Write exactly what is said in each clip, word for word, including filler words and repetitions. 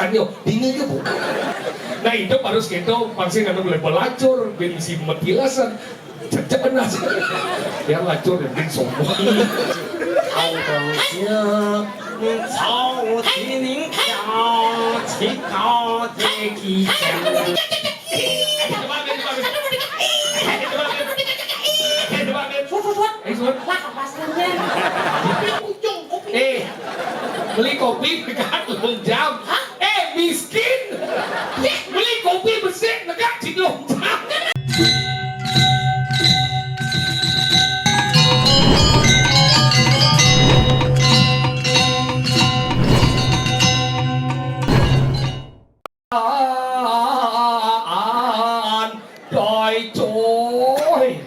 Anyo, dingin ke, Bu? Nah, idup harus gitu, pang sing anu boleh pelacur, bin si metilasan, cecek benar. Biar lacur ya, bin sombong. Au dong siap, cau tining cau, cikau teki cau. Eh, Sun. Lah, apa sih? Eh, beli kopi dekat belum jam. Hah? Eh, miskin. Beli kopi besik negak cilung. An doi coy.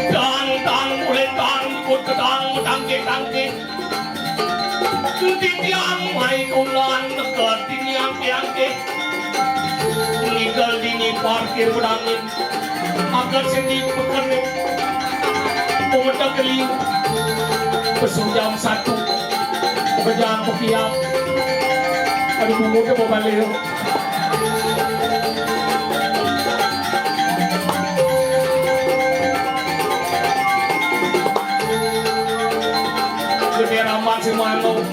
Dang, dang, ulin, dang, ikut ke dang, dangke, dangke. Titiang mai kulan, neka tiniang tiang ke. Ngigal dini parkir bedangin. Akan sing dipekene. Pemetak keliu. Pesu jam satu. Pekejang pekiam. Aduh, bungut ke bebalik. Gede ramat si Mano.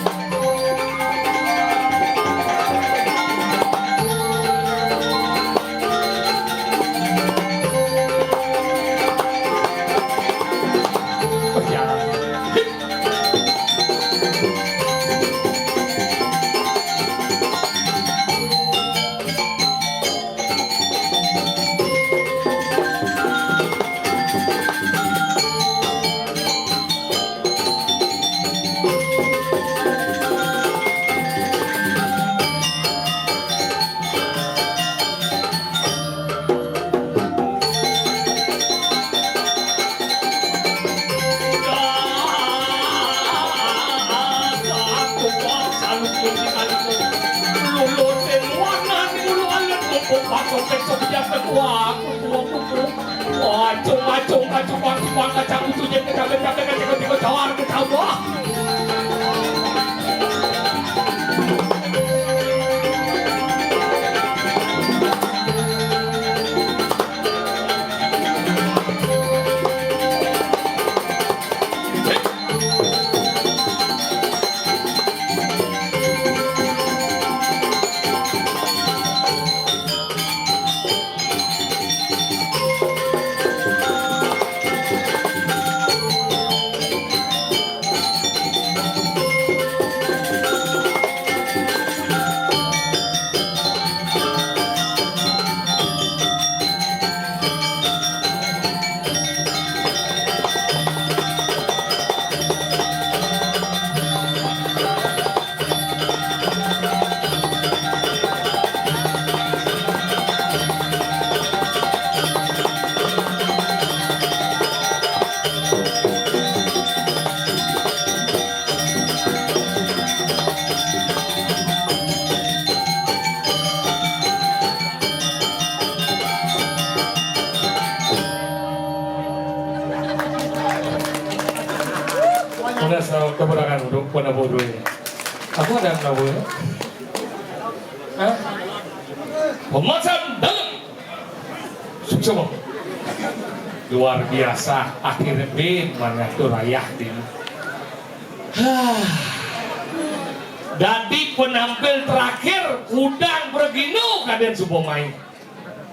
Mana sa keberangan untuk pun apa dulu ini? Apa ada yang tahu ya? Hah? Pemasan dalam. Suksma. Luar biasa, akhirnya bin mangatur ayah din. Hah. Dadi penampil terakhir, kudang Pregino kadén suba mai.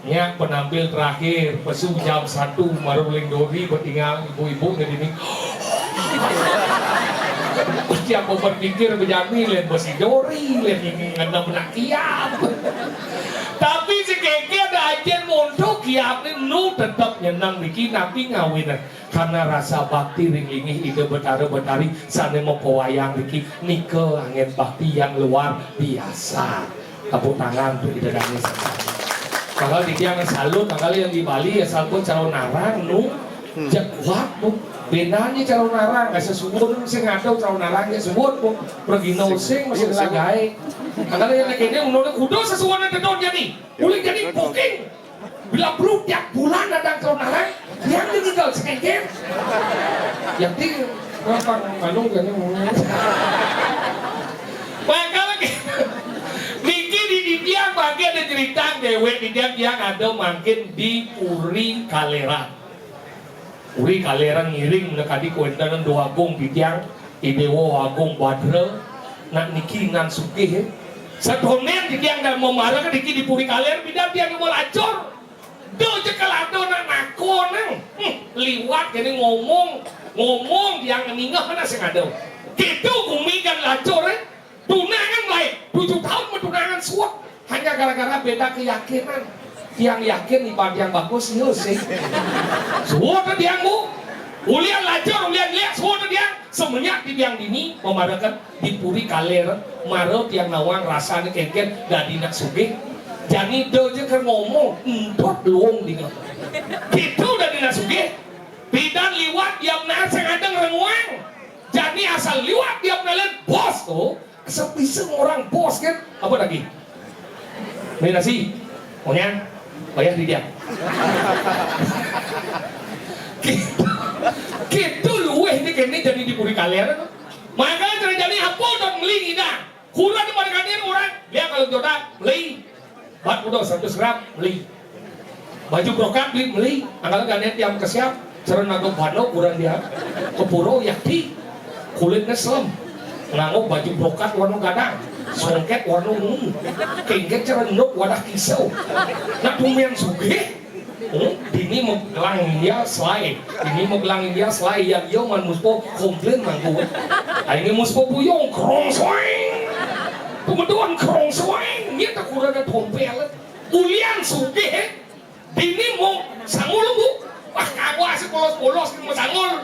Nya penampil terakhir, pesu jam satu, maruling dori, betinggal ibu-ibu di dini. Mesti aku berpikir bejani, lain besi dori, lain ngenem nak kiap. Tapi si Keke ada ajen monto kiap ni, nu tetep nyeneng niki, napi ngawinang. Karena rasa bakti ring linggih Ida Betara Betari sane mapawayang niki, nika anggen bakti yang luar biasa. Tepuk tangan untuk Ida Dane sami. Bakal titiang salut, bakal yang di Bali ya salut cara narang nu. Hmm. Jek kuat nu. Benane cara narang, asa suwun sing ada cara narang ya suwun, Bu. Pergi no sing masih lagi. Bakal yang kene menurut kudu sesuatu teton jadi. Boleh jadi booking. Bila perlu tiap bulan ada kau narang, yang ditinggal sekengkeng. Yang di gampang manung kan. Bakal lagi. Niki di titiang mangkin ada cerita dewek, titiang tiang ada mangkin di Puri Kaleran. Puri Kaleran ngiring nekadi kuentanan Dwagung Bidang, Idewa Agung Badra, nak niki nan sugih. Satonden titiang dan memarek niki di Puri Kaleran, bidang tiang mau lacur. Do jekel ado nak nakonang. Hmm, liwat kene ngomong, ngomong tiang ningeh nak sing ado. Gitu gumi kan lacur, eh. Tunangan baik, tujuh tahun bertunangan suwet. Hanya gara-gara beda keyakinan. Tiang yakin iban tiang bagus, iya sih. Suwet tiang, Bu. Ulian lacur, ulian liak, suwet tiang. Semenjak di tiang dini, memadakan di Puri Kaler, mara tiang nawang rasane kengken dadi nak sugih. Jani da je ke ngomong, entot luung dingeh. Gitu dadi nak sugih. Pidan liwat, dia benar sing ada ngerenguang. Jani asal liwat, dia benar bos tu. Sebisa orang bos kan? Apa lagi? Beli nasi. Monyang. Bayar di dia. Gitu luweh ni kene jadi di Puri Kaler. Maka terjadi apa dot meli ngidang. Kurang di pada kane orang. Dia kalau jodoh meli. Bat udah seratus gram meli. Baju brokat beli meli, angkal gane tiang kesiap, cara nganggo bando kurang dia, kepuro yakti, kulitnya selem, nganggo baju brokat warna gadang, songket warna ungu, kengket cara nduk wadah kisau. Nak tumian sugih, hmm? Dini mau gelang India selai, dini mau gelang India selai, yang iya man muspo komplain mangku. Aing muspo buyung, krong soeng. Pemeduan krong soeng, dia tak kurang ada tompel. Ulian sugih, dini mau sangul, Bu. Wah, kagak sih polos-polos mau sangul.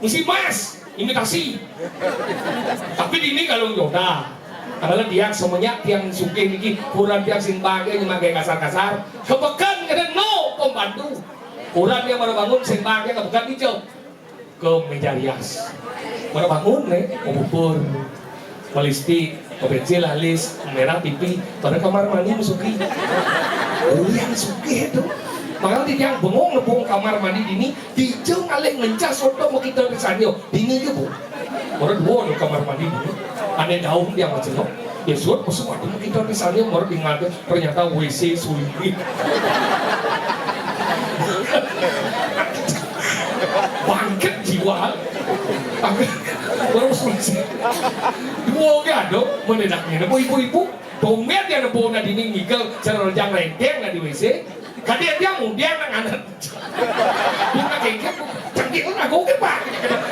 Mesti mas, imitasi. Tapi dini kalau jodoh, adalah dia semuanya tiang sugih niki, kurang tiang sing bage, nyemak gaya kasar-kasar. Kebekan kena no pembantu. Kurang dia baru bangun sing bage, kebekan hijau. Ke meja rias. Pada bangun nih, mau bubur, mau lipstik, mau pensil alis, merah pipi, pada kamar mandi masuki. Oh, yang sugih itu. Makanya tiang bengong nepung kamar mandi dini, dijeng alih ngencas oto mau kita ke sanyo. Dini aja, Bu. Orang dua di kamar mandi dini. Ada daun dia macam Ya suat, pas waduh, kita misalnya baru diingat, ternyata W C sulit. Bangkit jiwa. Baru W C. Dua gado, menedaknya. Nemu ibu-ibu, dompet yang nemu na dinding ngigel, cara rejang renteng na di W C. Kadi dia mudian nang anak. Bukan kayak gitu. Canggih pun aku ke, Pak.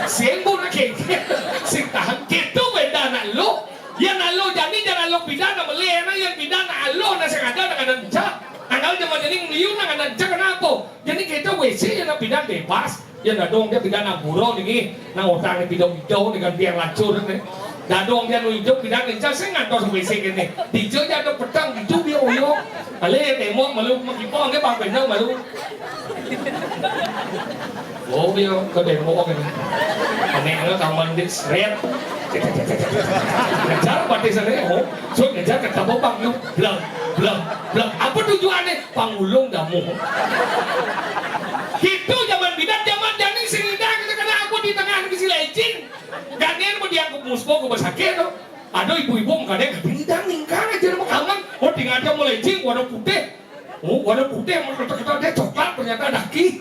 Sing bukan kayak gitu. Sing tahan gitu beda anak lu. Yan anak lu jani, yan anak lu pidan, melih na yan pidan, anak lu na sing ada, na kada encak. Anggal jaman jani ngeliu na kada encak, kenapa? Jani kita W C yan na pidan bebas. Yan dadong dia pidan na gurau niki, na utang ni pidong-pidong ni kan biang lacur ni. Dadong dia nu idup pidan encak, sing ngantos W C kene. Dija ja ada petang gitu dia uyuk. Ale ya tembok malu, makipong dia bang benang malu. Oh, dia ke demo kan. Aneh lah, kamar di seret. Ngejar pati sana, oh. So ngejar ke tabobang yuk. Blang, blang, blang. Apa tujuannya? Pangulung damu. Gitu jaman pidan, jaman jani sing indah kita kena aku di tengah bisi lecing. Muspo ke besakit tu. Ada ibu-ibu mengkadek, "Ini dah ningkar aja nama kaman." Oh, tinggal dia mulai jing, warna putih. Oh, warna putih, mau ketok-ketok dia coklat, ternyata daki.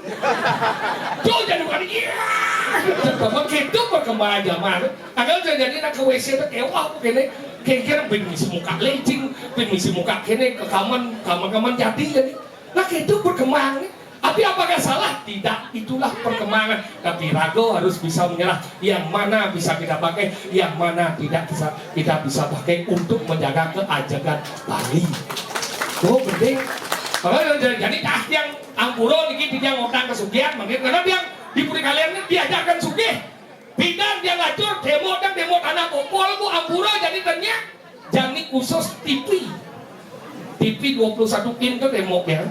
Tuh, jadi bukan, iya. Sama gitu perkembangan zaman. Anggal jadi nak ke W C tu kewah apa kene. Kira-kira bin misi muka lecing, bin misi muka kene, ke kaman, kaman-kaman jadi jadi. Nah, gitu perkembangan ni. Tapi apakah salah? Tidak, itulah perkembangan. Tapi raga harus bisa menyerah. Yang mana bisa kita pakai, yang mana tidak bisa kita bisa pakai untuk menjaga keajegan Bali. Oh, penting. Makanya jadi, jadi dah yang ampura niki titiang ngutang kesugihan, mungkin karena yang di puri kalian ni diajarkan sugih. Pidan yang lacur, demo dan demo tanah popol, bu ampura jadi tanya. Jani khusus T V. T V dua puluh satu in ke tembok ya.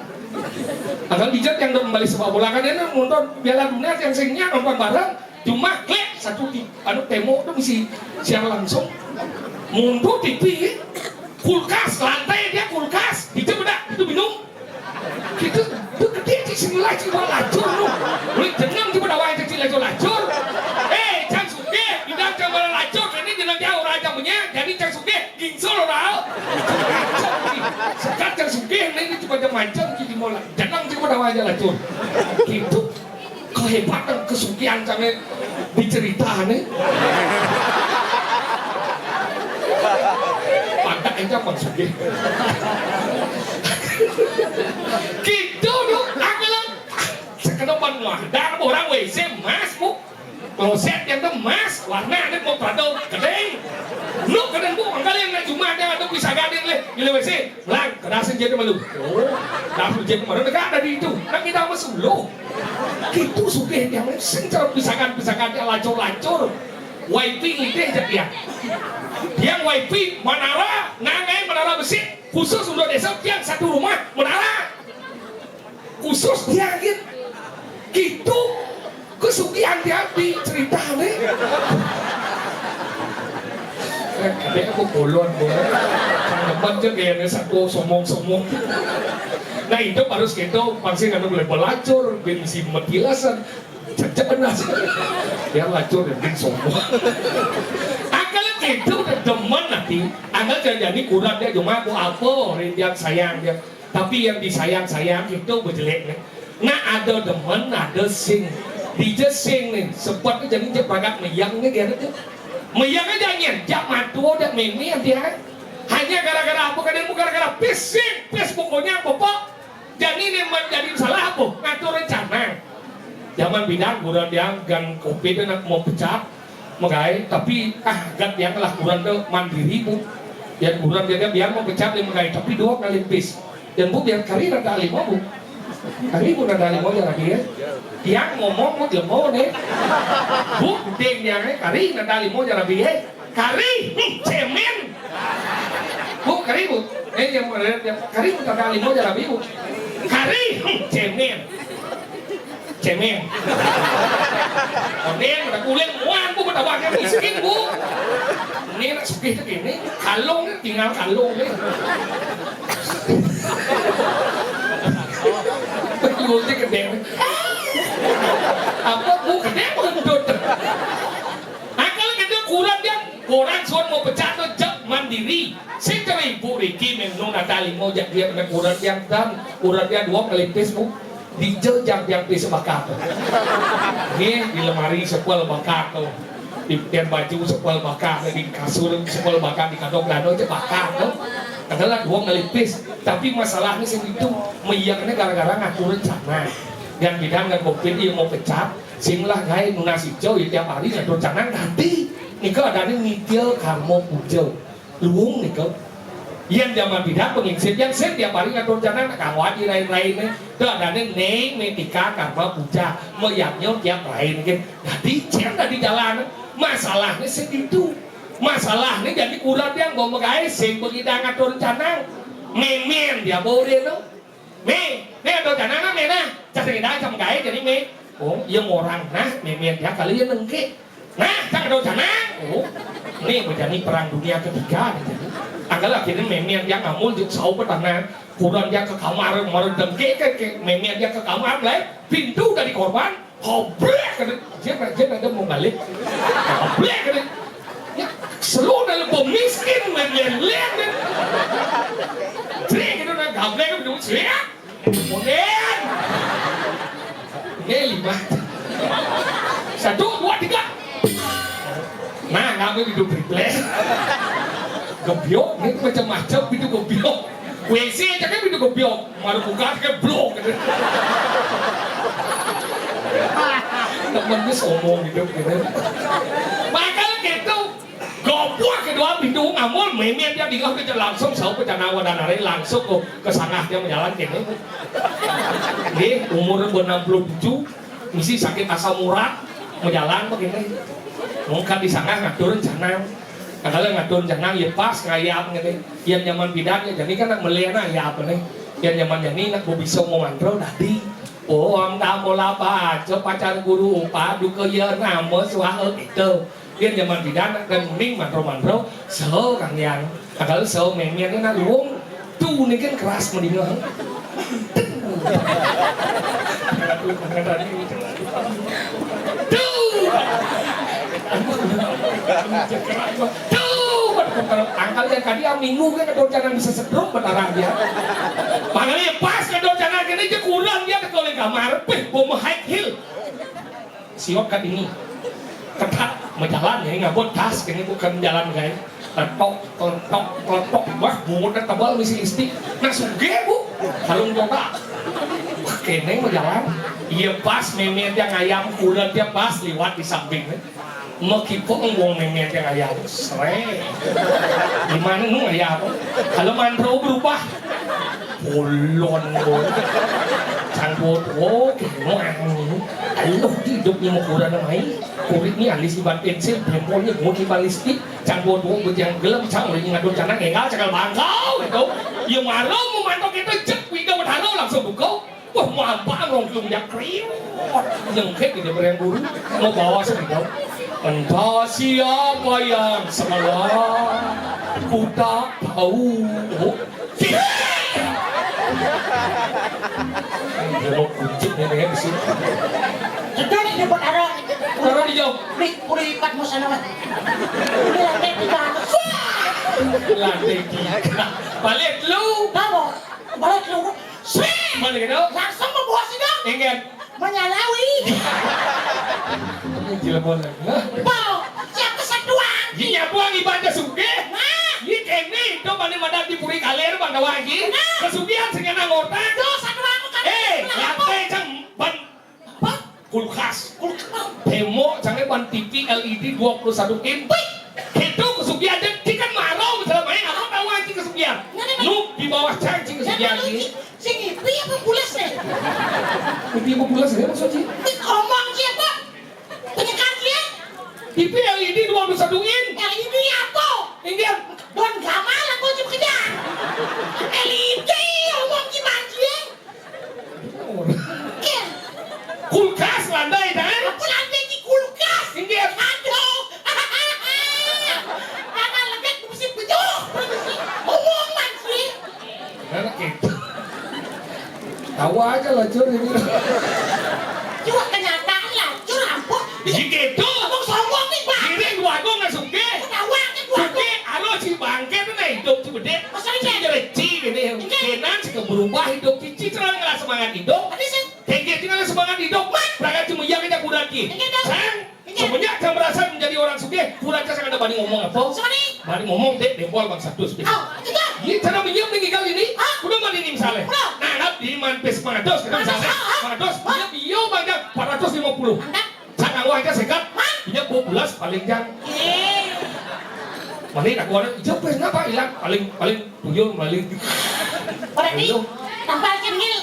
Anggal dijat yang udah kembali sepak bola kan ini nonton Piala Dunia yang singnya nonton bareng. Cuma klik satu di anu tembok tuh mesti siar langsung. Mundur T V, kulkas, lantai dia kulkas, dijat bedak, itu minum. Gitu, tu gede di sini lagi mau lacur tu. Boleh jenang cuma dah wajah kecil lacur-lacur. Eh, Cang Sugih, tidak Cang malah lacur, ini jenang dia orang aja punya, jadi Cang Sugih, gingsul orang. Sekat Cang Sugih, ini cuma macam-macam, jadi mau la-, jenang cuma dah wajah lacur. Gitu. Kehebatan kesugihan sampai dicerita ni. Pandak aja Bang Sugih. Gitu tu, aku lah. Sekedar ban muah. Dan orang W C emas, bu. Kloset yang tu emas, warna ni mau Prada, gede. Lu kadang bu, angkal yang nak cuma ada, ada pisah gading leh, di W C. Lang, kedasan jadi malu. Oh, dah jadi malu dekat tadi itu. Kan kita sama suluh. Gitu sugih dia, sing cara pisangan-pisangan dia lacur-lacur. Wifi ini aja dia. Yang wifi menara, nangai menara besi, khusus untuk desa, tiang satu rumah, menara. Khusus dia gitu. Gitu. Kesugihan dia di cerita ni. Eh, kadek aku bolon, bolon. Teman je kayaknya satu somong-somong. Nah, itu harus kita pasti kan boleh belacur, bin si metilasan. Cecek benar. Dia lacur, dia bin somong. Angkal kita udah demen nanti. Angkal jadi kurang dia cuma aku apa, orang dia sayang dia. Tapi yang disayang-sayang itu bejelek, kan? Nah, ada demen, ada sing. Dija sing ni, sebab tu jadi je pagat meyang ni dia tu. Meyang aja nyen, jak matu dak meme dia. Hanya gara-gara apa, kadang gara-gara pis, sing, pis pokoknya apa, Pok? Jadi ni menjadi salah apa? Ngatur rencana. Zaman bidan, buran dia gang covid tu nak mau pecat. Megai, tapi, ah, gat yang lah kurang tu mandiri, bu. Yang kurang dia biar mau pecat dia megai, tapi dua kali pis. Yang bu biar kari rada lima, bu. Kari bu rada lima je lagi, ya. Yang ngomong bu lima ni. Bu, penting dia ni, kari rada lima je lagi, ya. Kari, hmm, cemen. Bu, kari, bu. Eh, yang, yang kari rada lima je lagi, bu. Kari, hmm, cemen. Cemen. Oning, udah kulit muan, bu, ketawa dia miskin, bu. Ini nak sugih tu gini, kalung ni, tinggal kalung ni. Ibu tu gede. Apa, bu, gede, bu, gendut. Angkal gede kurang dia, orang suruh mau pecat tu, jak mandiri. Secara ibu Riki, memang ada lima, jak dia kena kurang dia, dan kurang dia dua kali pis, bu. Di jejak yang di sebakat. Ni di lemari sepel bakat tu. Di tiang baju sepel bakat, di kasur sepel bakat, di kantong dano je bakat tu. Adalah dua melipis. Tapi masalah ni sing itu, meyang ni gara-gara ngatur rencana. Yang bidan dengan covid dia mau pecat, sing lah gai nunas hijau ya tiap hari ngatur rencana nanti. Nika ada ni nitil karma puja. Luung nika. Yang zaman bidan pengingsip yang sing tiap hari ngatur rencana nak kawat di lain-lain ni. Tu ada ni neng metika karma puja. Meyaknya tiap lain kan. Jadi cem tadi jalan. Masalahnya sing itu. Masalahnya jadi kurang yang bawa megai sing begidang ngatur rencana. Memen dia boleh tu. Mé, mé ada canang mé nah. Cah sing dah cah menggai jadi mé. Oh, iya orang nah, mé mé dia kali iya nengke. Nah, cah ada canang. Oh, ini menjadi perang dunia ketiga nih jadi. Anggal akhirnya mé mé dia ngamul juk sau petana. Kurang dia ke kamar, mara dengke ke, ke mé mé dia ke kamar, lai pintu dari korban. Goblek kata. Dia, dia ada mau balik. Goblek kata. Ya, Siap. Kemudian. Ini lima. Satu, dua, tiga. Nah, kami hidup triplek. Gebyok, ini macam-macam itu gebyok. W C aja kan itu gebyok. Baru buka ke blok gitu. Temen nih sombong gitu gitu. Makanya gitu. Goblok kedua pintu ngamul, mémé dia di langsung saut ke jana wadah nari, langsung ke, ke sangah dia menjalan kene. Nggih, umur enam puluh tujuh, misi sakit asam urat, menjalan begini. Mungkin di sangah ngatur rencana. Kadang ngatur rencana, ya pas ngayap gitu. Yang nyaman bidan ya, jadi kan nak melihat nak ya apa nih. Yang nyaman jadi nak bisa mau mandro tadi. Oh, am tak bola baca pacar guru upa duka ya nama suara gitu. Dia zaman bidan kan mending mandro-mandro, so kang yang. Padahal so mémé ini nak luung. Tuh ini kan keras mendingan. Tuh. Tuh. Angkal yang tadi minggu kan ada rencana bisa sedruk betarang dia. Makanya pas ada rencana gini aja kurang dia ke kamar, peh, bom high heel. Siok kat ini. Ketat, mau jalan ya, ngabut tas, ini bukan jalan guys. Letok, letok, letok, wah, bungut tebal misi listi. Nah, sugih, Bu. Kalung coba. Wah, kene mau jalan. Iya pas, mémé dia ngayam, kuda dia pas, liwat di samping. Meskipun wong mémé dia ngayam. Sre. Gimana nu ngayam? Kalau mandro berubah. Bolon, bolon. Cangkut, oh, gimana? Aduh, hidupnya mau kurang namai. Kulit ni alis iban pensil, jempolnya mau iban lipstik. Cangkut, oh, bejang gelem, cang, udah ngadon canang, enggak, cakal bangkau, gitu. Ya, malu, mau mantok itu, cek, pindah, berhalo, langsung buka. Wah, mampang, rongkung, ya, kriwot. Nyengkek, gitu, bereng guru. Mau bawa, gitu. Entah siapa yang salah, ku tak tahu. Dia mau kucing nenek di sini. Sedang ini buat arah. Taruh di jauh. Puri, puri ipat mau sana, Mas. Ini lantai tiga. Lantai tiga. Balik lu. Tahu? Balik lu. Sih. Balik gitu. Langsung membawa sini. Ingat. Menyalawi. Ini jelema lah. Hah? Pau, siapa satuan? Ini apa yang ibadah sugih? Nah. Ini kene itu mana madan di puri kaler bang kawan ini. Nah. Kesugihan sing nang otak. Tuh, satuan kan. Eh, lantai cang ban. Apa? Kulkas. Kulkas. Tembok cang ban T V L E D dua puluh satu inch. Wih. Itu kesugihan dia kan marau misalnya main apa tahu aja kesugihan. Nah, nah, nah. Lu di bawah cang kesugihan ini. Sing ipi apa pulas nih? Ipi apa pulas ya maksudnya? Omong siapa? Penyekat dia. T V L E D dua puluh satu inch. L E D apa? Ini dia. Don gamal aku cuma kejar. L E D omong gimana dia? Iya. Kulkas landai kan? Aku landai di kulkas. Ini dia. Aduh. Anak lagi mesti betul. Omong man sih. Anak itu. Tawa aja lah, Cur, ini. Cur, kenyataan lah, Cur, ampun. Jadi gitu. Abang sombong nih, Bang. Ini dua gong nggak sugih. Ketawa nih, dua gong. Sugih, alo si bangke tuh nah hidup si bedé. Maksudnya? Si jereci gini. Iya. Kenan si berubah hidup si, si terang ngelah semangat hidup. Tapi sih. Kengke tinggal semangat hidup. Mat. Berangkat cuma iya kita kuda ki. Iya, dong. Sang. Semenjak saya merasa menjadi orang sugih, kurang saya ada banding ngomong apa? Siapa nih? Banding ngomong, dek, dempol bang satu sugih. Oh, itu. Ini cara minjem nih gigal ini. Hah? Udah mandi nih misalnya. Udah. Nah, nggak di mantis mangados, kita misalnya. Mangados, ah, ah. Mangados, dia bio bang jang empat ratus lima puluh. Mantap. Cang awal aja sekat. Hah? Dia dua belas paling jang. Eh. Mana aku ada, jam berapa hilang? Paling, paling tuyul, paling. Berarti, tambah cengil.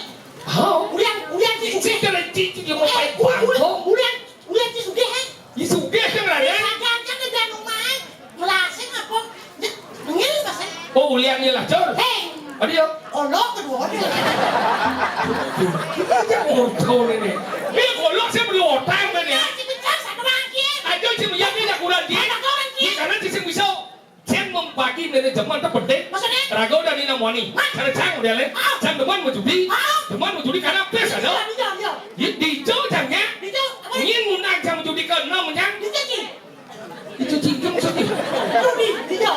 Hah? Ulian, ulian si sugih. Cicing dari cicing yang mau pakai bangkong. Ulian, ulian si sugih, eh. Di sugih kan ada. Ada aja ke dan rumah, eh. Ngelasing apa? Nyengil, Mas, eh. Oh, ulian nyelacur. Hei. Ada ya? Olok kedua dia. Kita aja ngortol ini. Ini kolok saya perlu otak kan ya? Iya, si Bicar satu lagi. Aja si Bicar ini kurang dia. Ada orang dia. Ini karena si sing bisa. Cén membagi manajemen itu penting. Maksudnya? Raga udah nina muani. Hah? Karena cang udah lé. Ah. Cang demen mau judi. Ah. Demen mau judi karena pes ada. Iya, iya, iya. Di, di hijau cangnya. Di hijau. Apa? Ingin ngundang cang mau judi ke enam cang. Di hijau, Ci. Itu cingkem sedih. Judi, di hijau.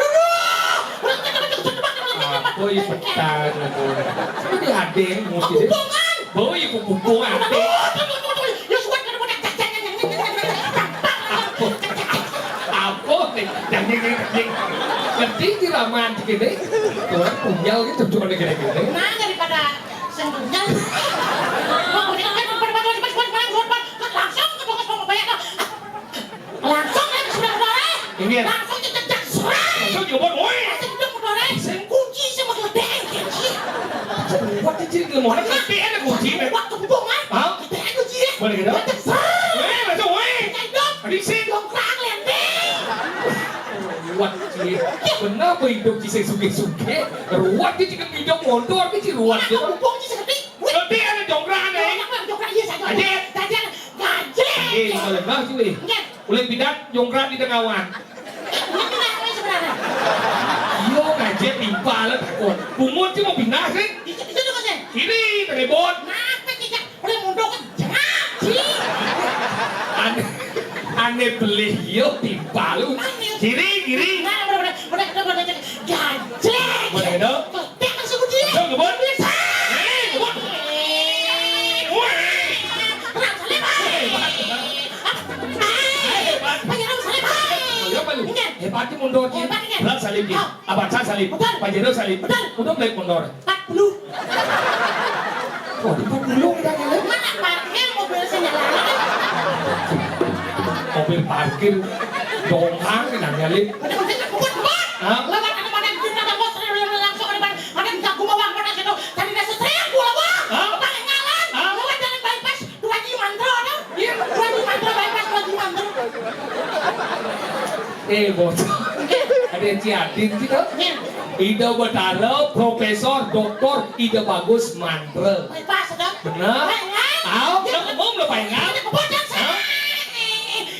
Aduh, aduh, aduh. Apa ya petang apa? Ini ada yang mesti sih. Bau ya kumpung ada. Ya sudah, apa nih? Yang, yang, yang, yang. Ngerti di raman gini. Orang punya gitu cuma gini-gini. Nah, daripada sendirian. Langsung ke toko sama banyak. Langsung aja sudah mulai. Iya. Langsung cecek serai. Langsung jebol, woi. Langsung udah mulai. Kunci sama geledek, kunci. Buat kecil ke mana? Tapi ada kunci, men. Buat kebungan. Hah? Tapi ada kunci ya. Boleh gitu? Cecek serai. Woi, langsung, woi. Cecek dong. Risik. Dongkrak lendeng. Ruwet, Ci. Bener apa hidup, Ci, sing sugih-sugih? Ruwet, Ci, kan hidup motor, Ci, ruwet, Ci. Mumpung, Ci, seperti. Nanti ada jongkrak, nih. Anak yang jongkrak, iya, saja. Aja. Saja. Gajah. Eh, kalau enggak, Ci, eh. Enggak. Boleh pindah jongkrak di tengah wan. Ini pindah apa sebenarnya? Iya, ngaji timpal, takut. Bungut, Ci, mau pindah, sih? Itu, itu tuh, Mas, ya? Kiri, telepon. Kenapa, Ci? Udah mundur ke jerak, Ci. Aneh, aneh beli, yo, timpal lu. Aneh. Kiri, kiri. Nah, bener, bener, bener, bener, bener, bener. Gajek. Boleh, dong? Kotek langsung dia. Dong, kebun. Bisa. Eh, kebun. Wah. Orang Saleh, Pak. Hebat. Pak Jarod Saleh, Pak. Oh, ya, Pak, lu. Iya. Hebat, dia mundur, dia. Hebat, iya. Berat, Salim, dia. Oh. Abang saya, Salim. Betul. Pak Jarod, Salim. Betul. Udah mulai mundur. Empat puluh. Wah, empat puluh udah, Salim. Mana parkir mobil saya jalan? Mobil parkir. Doang, nanya, Lim. Udah, udah, udah, udah. Hah? Lewat ada mana, kita ada bos, langsung ada mana, ada jago bawah mana situ. Tadi dia setrek pula, Bang. Hah? Pakai ngalan. Hah? Lewat jalan bypass, dua G Mantro, ada? Iya. Dua G Mantro, bypass, dua G Mantro. Eh, bos. Ada yang ciatin gitu. Iya. Ida Betara, Profesor Doktor Ida Bagus Mantra. Bypass, ada? Benar. Bypass. Tahu, udah umum lo paling. Ada kebocor, hah?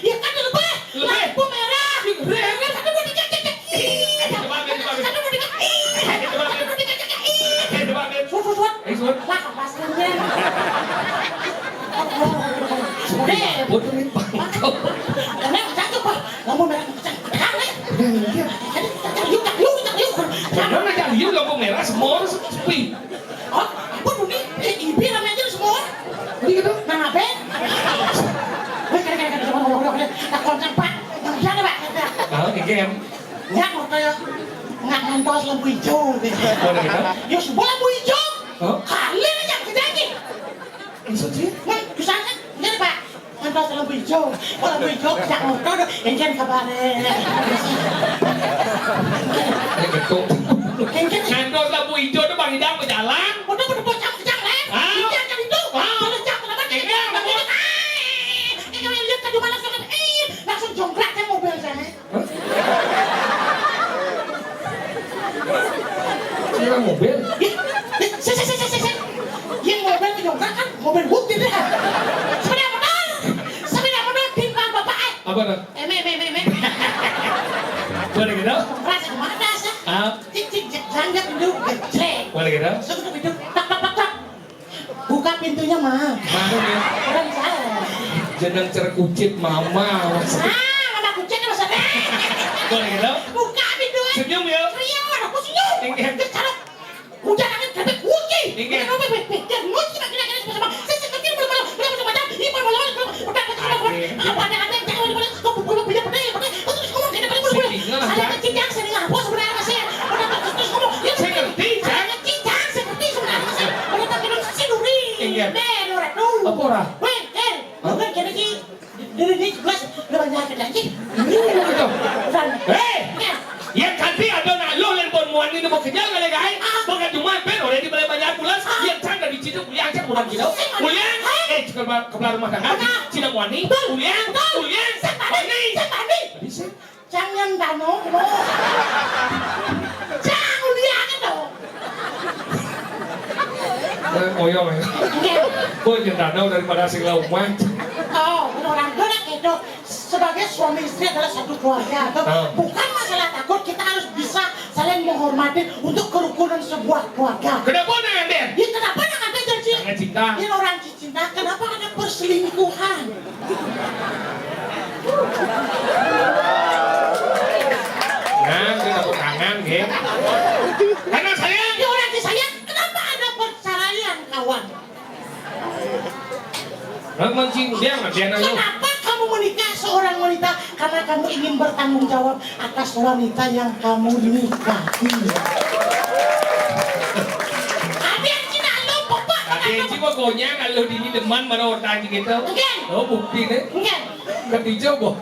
Ya kan lebih. Lebih. Lampu merah. Merah, satu, dua, tiga, cek, cek. Ih, satu, dua, tiga, cek, cek. Ih, satu, dua, tiga, cek, cek. Ih. Suat, suat, suat. Eh, suat. Lah, pasangnya. Eh, bodoh nih, Bang. Karena jatuh, Pak. Lampu merah kencang. Kencang, eh. Udah, udah. Yuk, yuk, yuk, yuk. Karena jatuh, lampu merah, semua orang sepi. Oh, apa tuh nih? Eh, ibu namanya aja semua. Ini gitu. Nah, apa? Weh, kira-kira, kira-kira, coba ngomong, ngomong, ngomong. Nah, konsen, Pak. Yang mana, Pak? Ah, oke, em. Nggak, mau kayak nggak ngantos lampu hijau, gitu. Mana gitu? Ya, sebuah lampu hijau. Hah? Kalian aja kerjanya. Maksudnya? Nah, di sana, lihat, Pak. Ngantos lampu hijau. Oh, lampu hijau, kerja motor, yang kan kabarnya. Yang gitu. Yang kan. Ngantos lampu hijau tuh Bang Idam berjalan. Udah, udah, bocah, bocah, eh. Ah. Bocah kan itu. Ah. Kalau jam delapan, eh, eh, eh, eh, eh, eh, lihat ke depan langsung, eh, langsung jongkrak kan mobil saya. Hah? Kira mobil? Ih, ih, sik, sik, sik, sik, sik. Ras, mana sih? Ah. Cik, cik, cik, jangan dulu, gejrek. Boleh gitu? Sudah gitu, tak, tak, tak, tak. Buka pintunya, Ma. Mana ya? Orang salah. Jeneng cerekucit mama. Ah, mama kucit maksudnya. Boleh gitu? Buka pintunya. Senyum ya. Senyum, aku senyum. Iya. Terus kalau hujan angin kata kunci. Iya. Kenapa, Beb? Beb, jangan kunci, Beb. Kira-kira sama-sama. Saya seperti belum malam, belum malam, belum malam, belum malam, belum malam. Apa ada, ada yang jangan boleh, kok belum punya pernah, ya, pernah. Terus ngomong, kita paling boleh. Saya ada cincang, saya nggak hapus, sebenarnya, Mas, ya. Udah, terus, terus ngomong, ya, saya ngerti, Cang. Saya ada cincang, saya ngerti, sebenarnya, Mas, ya. Udah, tapi lu sih, Nuri. Iya. Beh, lu, Ratu. Apa, ora? Weh, eh, lu kan gini, Ki. Dulu ni jelas udah banyak kerja, Ki. Iya, gitu. Bukan. Hei! Ya. Yang kati ada nak lo lempon muan ni, mau kerja nggak ada, guys? Ah. Bukan cuma pen, orang di banyak bulan, ah, yang kan dari situ kuliah aja kurang gitu. Kuliah, eh, ke, ke rumah tangga, tidak muan ni. Betul. Kuliah, betul. Kuliah, saya tadi, saya tadi. Tadi saya Jangan dano, bro. Jangan lihat itu. Eh, koyo, ya. Iya. Boy, jangan dano daripada sing lauman. Oh, orang tua gitu. Sebagai suami istri adalah satu keluarga, tuh. Ah. Bukan masalah takut, kita harus bisa saling menghormati untuk kerukunan sebuah keluarga. Kenapa nak ada? Ya, kenapa nak ada janji? Karena cinta. Ini orang cinta, kenapa ada perselingkuhan? Nah, itu tepuk tangan, nggih. Karena saya, ya, orang disayang, kenapa ada perceraian, kawan? Nah, mancing dia, dia nanya. Kenapa kamu menikah seorang wanita? Karena kamu ingin bertanggung jawab atas wanita yang kamu nikahi. Ada yang tidak lo, Bapak. Ada yang cuma gonya kalau dini deman mana orang tadi gitu. Enggak. Oh, bukti deh. Enggak. Kan dijawab.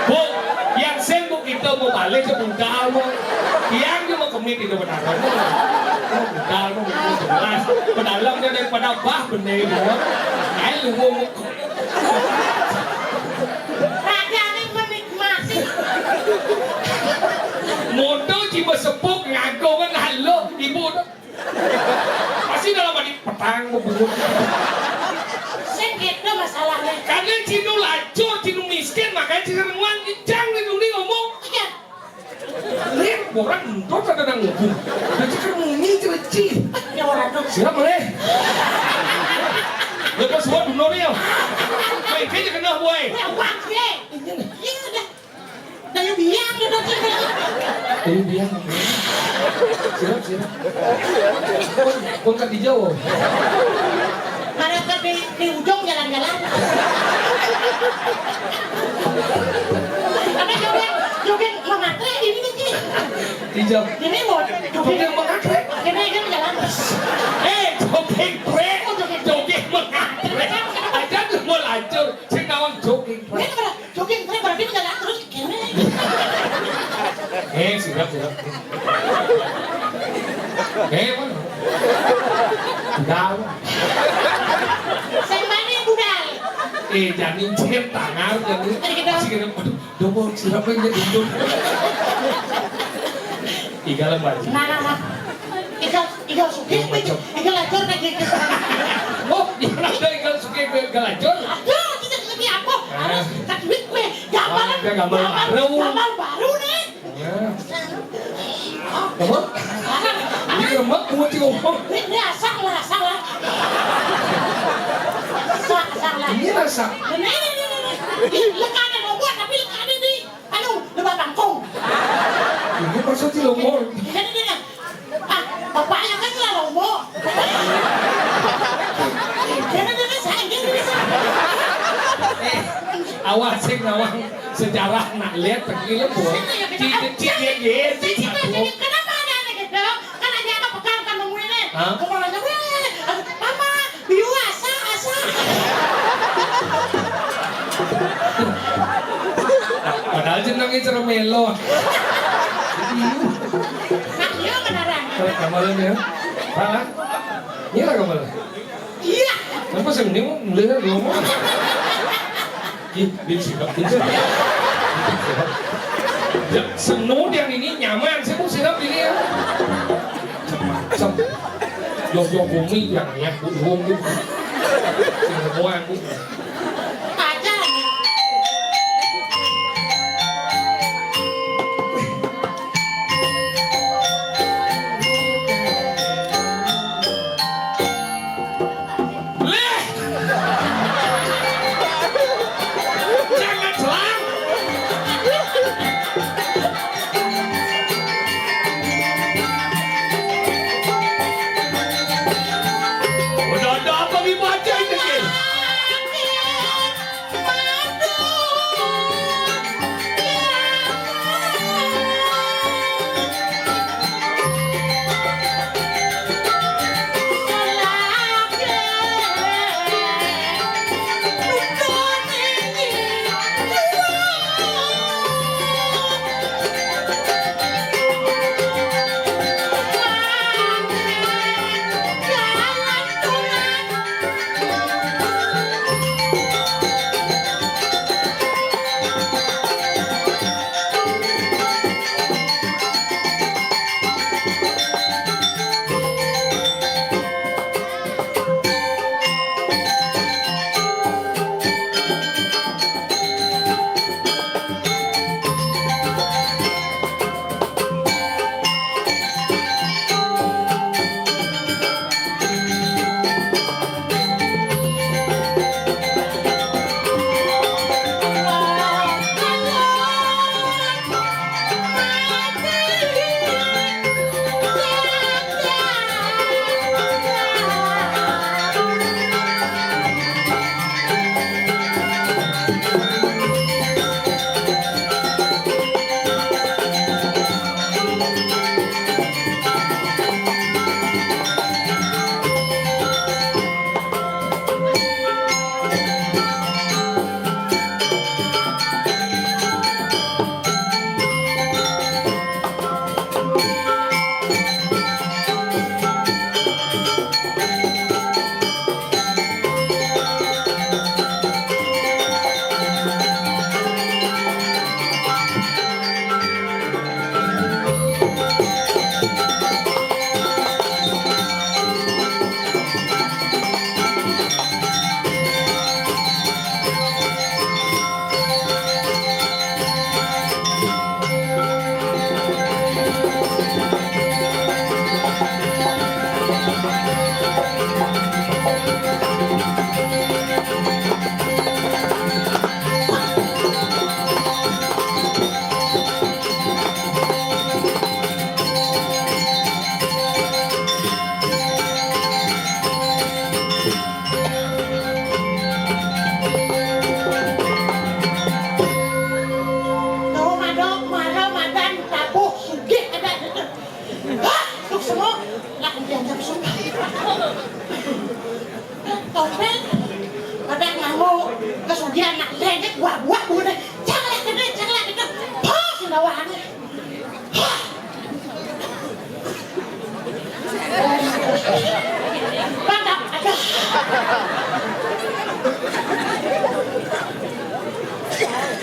Bu, yang sing bu kita mau balik ke budal, bu. Yang dia mau kemit itu benar. Budal, bu, jelas. Pedalamnya daripada bah, bener, bu. Ayo, bu, bu. Raja ini menikmati. Moto jiwa sepuk ngagongan halo, ibu tu. Pasti dalam hati petang bebungut. Sing gitu masalahnya. Karena cino lacur, cino miskin, makanya cino renguan kencang di dunia ngomong. Iya. Lihat orang entot ada nang ngomong. Dia cakar munyi cereci. Ya orang tu. Siap boleh. Lepas suat benar dia. Baik, kayaknya kena boy. Ya, wah, ye. Iya dah. Kayu biang dia dah cakar. Kayu biang. Siap, siap. Pun, pun kat dijauh. Mana kat di, di ujung jalan-jalan. Apa jogging, jogging mengatrek ini nih, Ki? Dijauh. Ini mau jogging. Jogging mengatrek. Ini kan jalan. Eh, jogging trek. Oh, jogging. Jogging mengatrek. Aja tuh mau lacur. Saya kawan jogging trek. Ini mana? Jogging trek berarti jalan terus gini. Eh, siap, siap. Eh, mana? Budal. Sing mana budal? Eh, jangan incip tangan, jangan. Tadi kita. Masih kena, aduh, dobol, siapa yang jadi duduk? Igal apa? Nah, nah, nah. Igal, igal sugih, igal lacur kayak gitu. Oh, iya, ada igal sugih, igal lacur. Aduh, kita ngerti apa? Harus tak duit gue. Gambaran, gambar baru. Gambar baru nih. Ya. Apa? Ini remak buat diomong. Ini asal lah, asal lah. Asal, asal lah. Ini rasa. Ini, ini, ini, ini. Ini lekane ngomong, tapi lekane di anu, lebah bangkong. Ini maksud di lomor. Ini, ini, ini. Ah, bapaknya kan lah lomo. Ini, ini, ini, saya ini, ini. Eh, awas sih nawang sejarah nak lihat pergi lo boy. Cicit cicit ya, cicit. Kenapa ada anak gitu? Kan aja apa pegang kan nemuin nih. Hah? Kepalanya, weh, mama, biu asa, asa. Padahal jenengnya cara melo. Nah, iya beneran. Kalau kamalan ya. Salah. Iya lah kamalan. Iya. Apa sih ini mah mulai ngomong? Ih, di sini, di sini. Ya, senu yang ini nyaman, saya mau sirap ini ya. Macam-macam. Yo, yo, bumi yang nyak, bu, bu, bu. Semua, bu. Leh! Jangan selang! Udah ada apa dibaca ini? Tuh, madok, mara, madan, tabuh, sugih, ada gitu. Hah, tuh semua, lah, diajak sumpah. Topeng, pada nganggo kesugihan anak lengket, buah-buah, buah, caklah gede, caklah gede. Hah, sudah wangi. Mantap, aduh.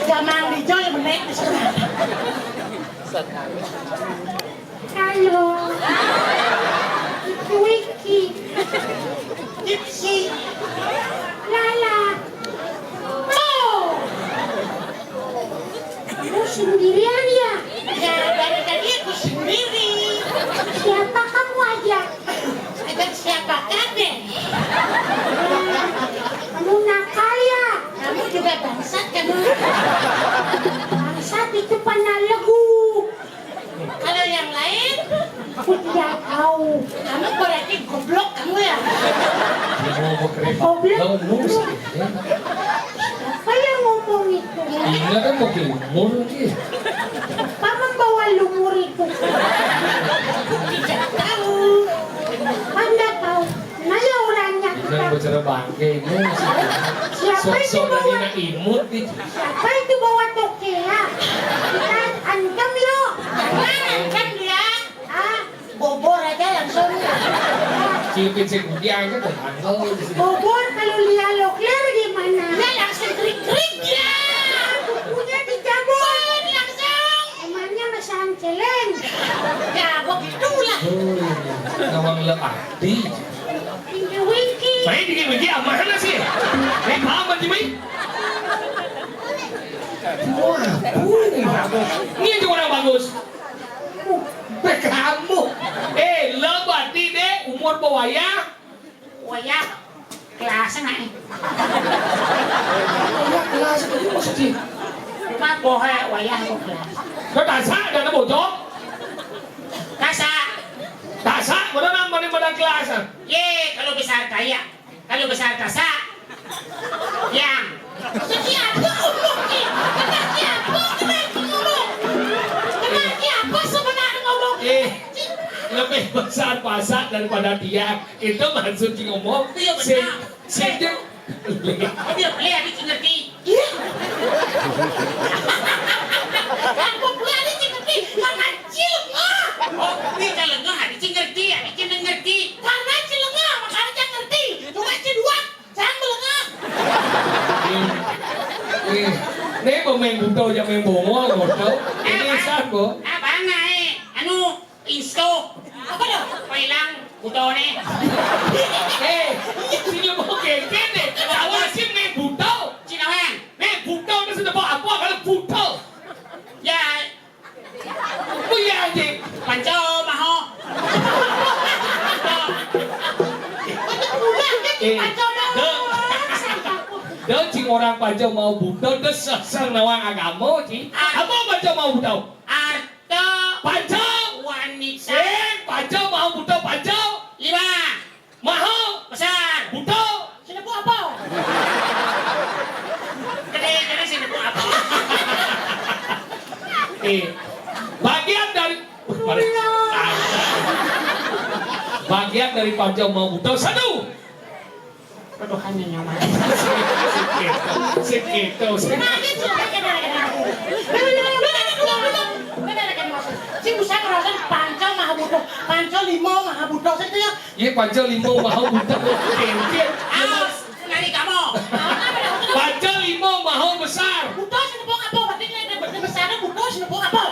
Zaman hijau yang menaik di sebelah. Halo. Wiki. Tipsi. Lala. Oh. Kamu sendirian ya? Ya, dari tadi aku sendiri. Siapa kamu ajak? Ajak siapa kamu? Kamu nakal ya? Kamu juga bangsat kamu. Bangsat itu panah legu. Kalau yang lain? Aku tidak tahu. Kamu berarti goblok kamu ya? Goblok. Apa yang ngomong itu? Iya kan pakai umur lagi. Apa membawa lumur itu? Tidak tahu. Anda tahu. Nah, ya orangnya kita. Bukan bicara bangke ini. Siapa itu bawa? Imut nih. Siapa itu bawa toke ya? Kita ancam yuk. Jangan ancam dia. Ah, bobor aja langsung. Kecil kudiang kan tetangga di sini. Bobor kalau lihat lokler gimana? Ya langsung krik-krik dia. Bukunya dicabut langsung. Emangnya mesan celeng? Ya begitulah. Oh, iya. Nawang le arti. Winky winky. Saya dikit-dikit amanah sih. Ini paham aja, Mai? Wah, ini bagus. Ini aja orang bagus. Beh, kamu. Eh, lo berarti deh umur bawayah. Wayah kelas naik. Wayah kelas itu maksudnya. Cuma bohe wayah kok kelas. Lo tasak dan bocor. Tasak. Tasak, mana namanya pada kelas? Ye, kalau besar kaya. Kalau besar tasak, yang. Siapa ngomong ni? Kena siapa kena ngomong? Kena siapa sebenarnya ngomong? Eh, lebih besar pasak daripada tiang. Itu maksud si ngomong. Iya, benar. Si, si Eh. Dia boleh ada cing ngerti. Iya. Aku boleh ada cing ngerti. Karena cilengah. Oh, ni kalau ngah ada cing ngerti, ada cing ngerti. Karena cilengah, makanya cing ngerti. Cuma cing dua. Jangan melengah. Nih, nih pemain buto yang main bongol, buto. Ini san, bo. Abang naik, anu, insto. Apa dah? Pailang, buto nih. Eh, sini mau kengken nih. Awal sih main buto. Cinawan. Main buto itu sudah bawa apa kalau buto? Ya, Kuwi anjing. Panco maho. Eh, dong. Dong, cing orang panco mau buto, dong seseng nawang agama, cing. Apa panco mau buto? Arta. Panco. Wanita. Sing, panco mau buto, panco. Lima. Maho. Besar. Buto. Sinepu apa? Gede, gede sinepu apa? Eh, bagian dari bagian dari panco mau buto satu. Aduh, hanya nyaman. Segitu, segitu. Nah, ini sudah kena, kena. Benar, benar, benar, benar, benar. Benar, kena. Si bisa ngerasain panco maha buto, panco limo maha buto, saya tuh ya. Iya, panco limo maha buto. Kengken. Aus, nari kamu. Panco limo maha besar. Buto senepung apa? Berarti ini ada besarnya buto senepung apa?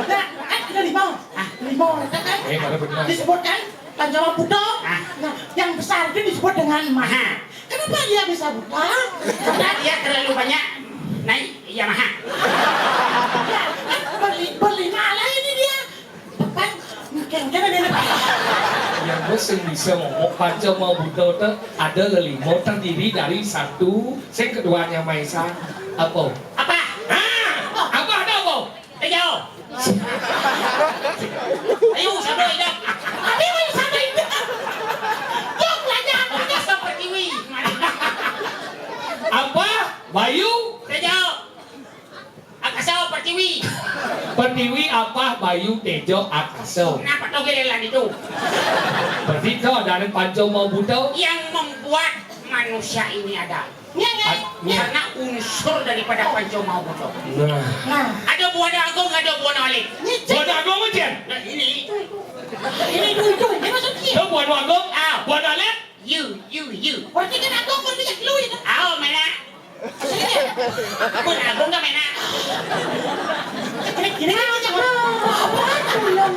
Nah, kan ada limo. Ah, limo, kan? Eh, pada benar. Disebutkan panco maha buto. Ah. Nah, yang besar itu disebut dengan maha. Kenapa dia bisa buta? Karena dia terlalu banyak naik Yamaha. Ya, kan berli-, berlima lah ini dia. Kan mungkin kan ada yang Yang gue sing bisa ngomong panco mau buto tuh ada lelimo terdiri dari satu, sing keduanya Maisa. Apa? Apa? Ah, apa ada apa? Tejo. Ayo, siapa hidup? Tapi mau siapa hidup? Jok, belajar. Ada stop pertiwi. Apa? Bayu? Tejo. Akasa pertiwi. Pertiwi apa? Bayu, Tejo, Akasa. Kenapa tau giliran itu? Berarti itu dari panco mau buto. Yang membuat manusia ini ada. Iya, iya. Ad-, iya. Karena unsur daripada panco mau buto. Nah. Nah. Ada buana agung, ada buana alit. Ini cek. Buana agung, Cen? Nah, ini. Ini itu, itu. Ini maksud dia. Itu buana agung? Ah. Buana alit? You, you, you. Berarti kan agung, berarti kan lu itu. Aho, mana? Maksudnya dia. Buana agung kan mana? Ini, ini kan macam apa? Apaan tuh, yang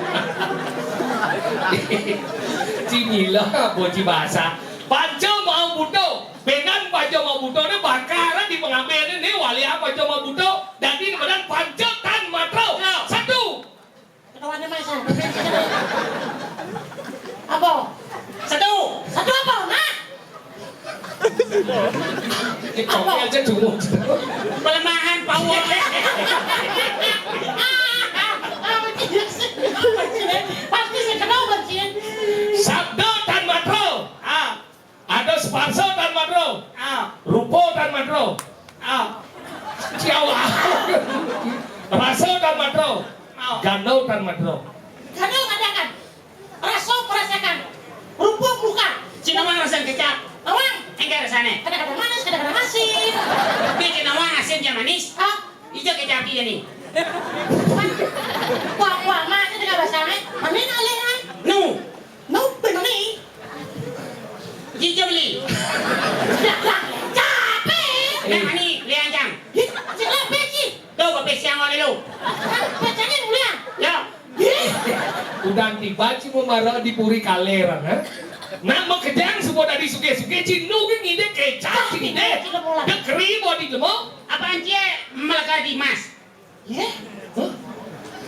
Cing ilah, boci bahasa. Panco mau buto. Dengan panco mau buto ni bakal di pengambil ni, ni wali apa panco mau buto. Dadi ni badan panco tan matro. Ya. Satu. Ketuanya Maisa. Apa? Satu. Satu apa? Nah. Ini kopi aja dulu. Pelemahan power. Pasti saya kenal, Bang Cien. Sabda tan matro. Ah. Ada sparsa tan matro. Ah. Rupa tan matro. Ah. Jawa. Rasa tan matro. Ah. Gandau tan matro. Gandau mengatakan, rasa merasakan. Rupa muka. Cina mah rasa kecap. Awang. Enggak rasanya. Kadang-kadang manis, kadang-kadang masin. Tapi Cina mah asin ya manis. Ah. Ija kecap iya nih. Wah, wah, masih dengan bahasa, eh? Mana alih, eh? Nu. Nu, benar nih. Nah, mani, liang jang. Ih, sing lapeh, Ci. Tuh, bapeh siang oleh lu. Pecahnya mulia. Ya. Ih. Udah tiba, Ci, mau marah di puri kaleran, ha? Nak makejang semua dari suge-suge, Ci, nu ge ngide kecap, Ci, ngide. Dekeri mau di lemo. Apaan, Ci? Melekar di emas. Ye? Hah?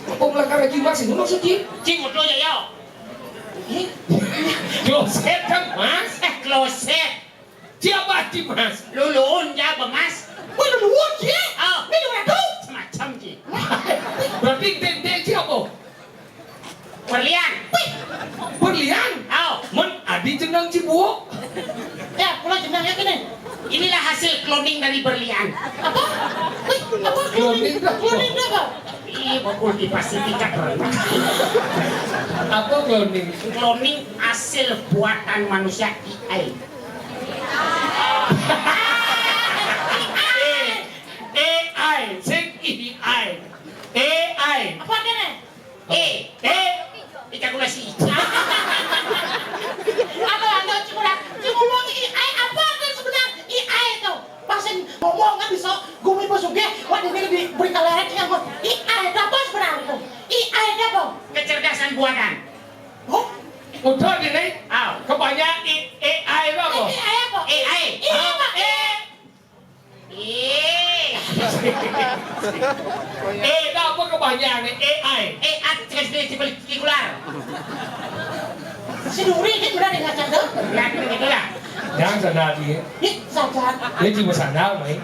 Apa melakar Haji Mas itu maksud Ci? Ci, mutu ya, yo. Ye? Kloset kan, Mas? Eh, kloset. Ci, apa Haji Mas? Luluun, ya, bemas. Wih, luluun, Ci? Oh. Ini lu ratu? Semacam, Ci. Berarti dendek Ci apa? Berlian. Wih, berlian? Oh. Men adi jenang Cibuuk. Ya, kula jenang ya kene. Inilah hasil cloning dari berlian. Apa? Wih, apa? Cloning apa? Cloning apa? Ih, bekultivasi tingkat rendah. Apa cloning? Cloning hasil buatan manusia A I. A I, sing A I. A I. Apa kene? Eh, eh, ejakulasi. Atau, atau, cuma, cuma ngomong I I, apa arti sebenar I I itu? Pas sing ngomong kan bisa gumi pesuge, wah, ini lebih berita lain yang ngomong I I itu apa sebenarnya itu? I I itu apa? Kecerdasan buatan. Oh? Udah gini, ah, kebanyakan I- A I itu apa? I I apa? A I. Iya, Pak. Eh. Eh. Eh, dah apa kebanyakan ni? A I. Eh, at-, spesifikular. Si Duri ni benar dengan cakap. Ya, begitulah. Jangan sadar dia. Ih, sadar. Dia cuma sadar, mai.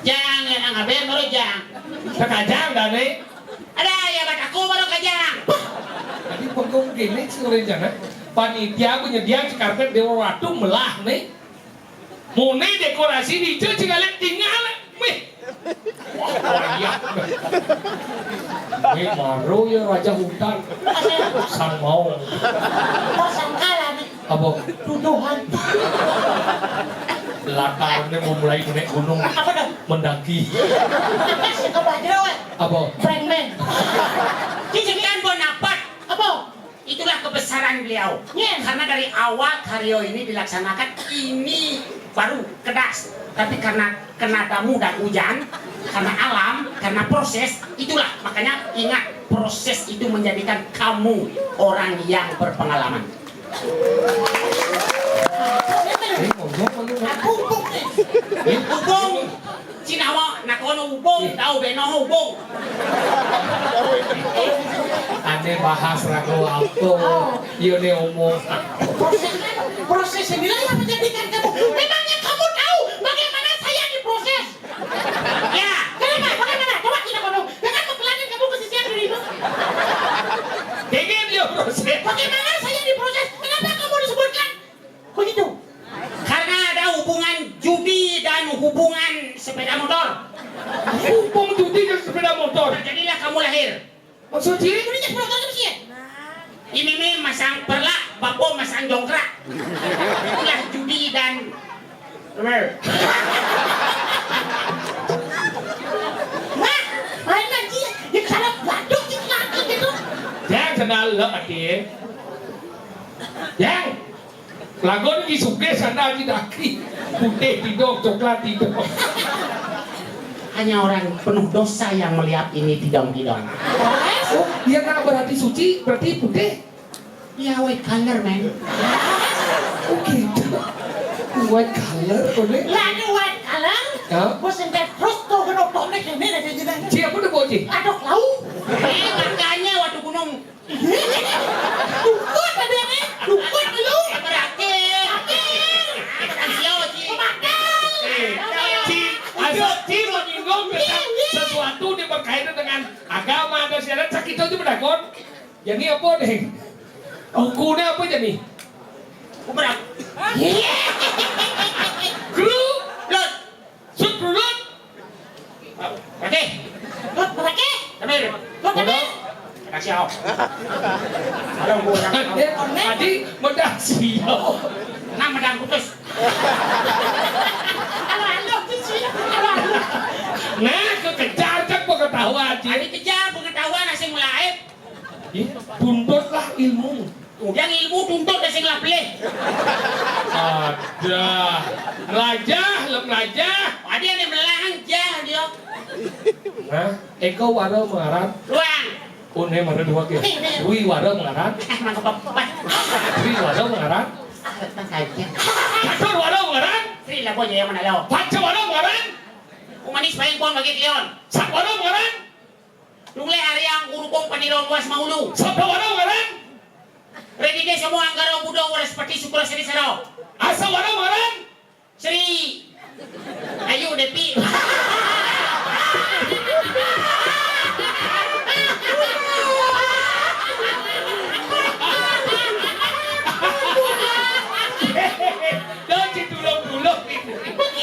Jangan yang ngaben baru jang. Sekajang dah ni. Ada ya bataku baru kajang. Tadi pengkong gini si orang jana. Panitia menyediakan si karpet Dewa Ratu melah ni. Mune dekorasi dija cing alit tingal, mih. Wah, wayah. Mih, maro ya raja hutan. Sang mau. Tersangka lah ni. Apa? Tuduhan. Latarnya mau mulai naik gunung. Apa dah? Mendaki. Apa sih kau baju, eh? Apa? Brengmen. Cicinkan Bonaparte. Apa? Itulah kebesaran beliau. Iya. Karena dari awal karyo ini dilaksanakan, ini baru kedas. Tapi karena kena damu dan hujan, karena alam, karena proses, itulah. Makanya ingat, proses itu menjadikan kamu orang yang berpengalaman. Eh, ngomong apa lu? Aku, aku, aku. Cinawa, nakono ubung, tau beno ubung. Ane bahas rago apa? Iyo ne omong. Proses, proses inilah yang menjadikan kamu. Memangnya kamu tahu bagaimana saya diproses? Ya. Kenapa? Bagaimana? Coba kita ngomong. Dengan mengkelanin kamu ke sisian dulu itu. Dengan dia proses. Bagaimana saya diproses? Kenapa kamu disebutkan begitu? Karena ada hubungan judi dan hubungan sepeda motor. Hubung judi dan sepeda motor. Terjadilah kamu lahir. Maksud Ci? Ini sepeda motor apa sih ya? Ini nih masang perlak, bapo masang jongkrak. Itulah judi dan Wah, main lagi. Dia kesana batuk, dia lagi gitu. Jang, sandal lo, Adi. Jang. Lagon di suge sandal di daki. Putih tidong, coklat tidong. Hanya orang penuh dosa yang melihat ini tidong-tidong. Oh, dia nggak berarti suci, berarti putih. Ya, white color, man. Oh, gitu. White color, boleh? Lah, ini white color. Hah? Bos yang kayak terus tuh, kena otaknya kayak ini, kayak gini. Siapa tuh, Bos? Aduh, lau. Eh, makanya waktu gunung. Dukun ada nih, dukun lu. Berarti. Siapa, Ci? Pemakai. Eh, Ci, asal Ci menyinggung tentang sesuatu yang berkaitan dengan agama atau siaran, sakit itu berdagon. Jani apa nih? Hukune apa jani? Kumerang. Gru. Lut. Sut Brulut. Oke. Lut, oke. Kemir. Lut, kemir. Kasih au. Ada hubungan. Eh, tadi medang siau. Nah, medang putus. Halo, halo, Cici. Halo, halo. Nah, kekejar kan pengetahuan, Ci. Tadi kejar pengetahuan asing melaib. Ih, tuntutlah ilmu. Yang ilmu tuntut dah sing lah pelih. Ada. Melajah, lem melajah. Adi ane melahang jah dia. Hah? Eko wara mengaran? Luang. Une mara dua ke. Dwi wara mengaran? Eh, mangga pepet. Dwi wara mengaran? Ah, datang saja. Catur wara mengaran? Sri Labo Jaya Manalo. Panca wara mengaran? Umanis paling pon bagi Kion. Sat wara mengaran? Nungle Aryang Urukung Paniro Luas Mangulu. Sabda wara mengaran? Redinde Somo Anggara Budo Waraspati Sukra Sri Saro. Asa wara mengaran? Sri Ayu Depi. Dah, citulung-tulung.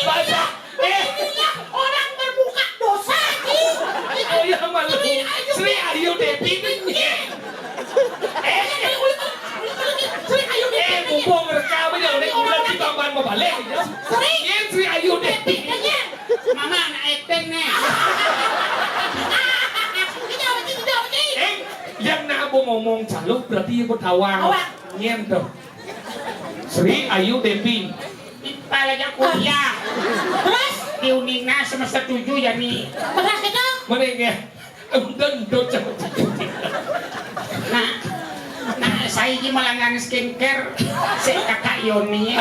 Bahasa, eh. Inilah orang bermuka dosa, Ji. Oh ya, malu. Sri Ayu. Sri Ayu Depi ini. Eh, Sri Ayu Depi. Eh, mumpung rekam aja, udah bulan di Bamban mau balik, ya. Sri. Iya, Sri Ayu Depi. Depi, iya. Mama anak acting nih. Ini apa sih, ini apa sih? Eh, yang nak abang ngomong caluk berarti ibu tawang. Tawang. Nyen tuh. Sri Ayu Depi. Ipal aja kuliah. Terus? Di Uninga semester tujuh ya nih. Terus itu? Mana ya? Udah, udah, udah. Nah, nah, saya ini malangan skincare, si kakak Yoni.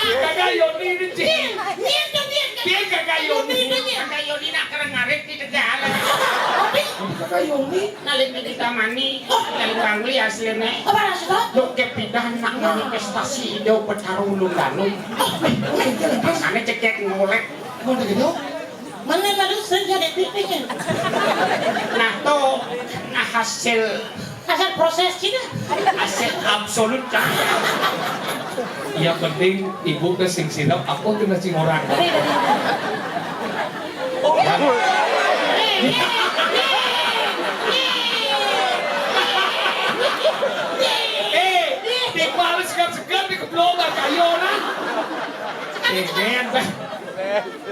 Kakak Yoni ini, Cik. Iya, iya, iya, iya. Dia kakak Yoni. Kakak Yoni nak kereng ngarit di Tegal. Tapi kakak Yoni. Nalin di kita mani, nalin bangli aslinya. Apa maksudnya? Lo kepidahan nak manifestasi ide petarung ulun dalu. Rasanya cekek ngolek. Mau gitu? Mana lalu senja dek pikirnya? Nah, to, nah, hasil, hasil proses Cina. Hasil absolut kan. Yang penting ibu ke sing sirap, aku kena sing orang. Tapi dari Eh, tiba lu segar-segar di keblok kayu nah. Pengen, bah.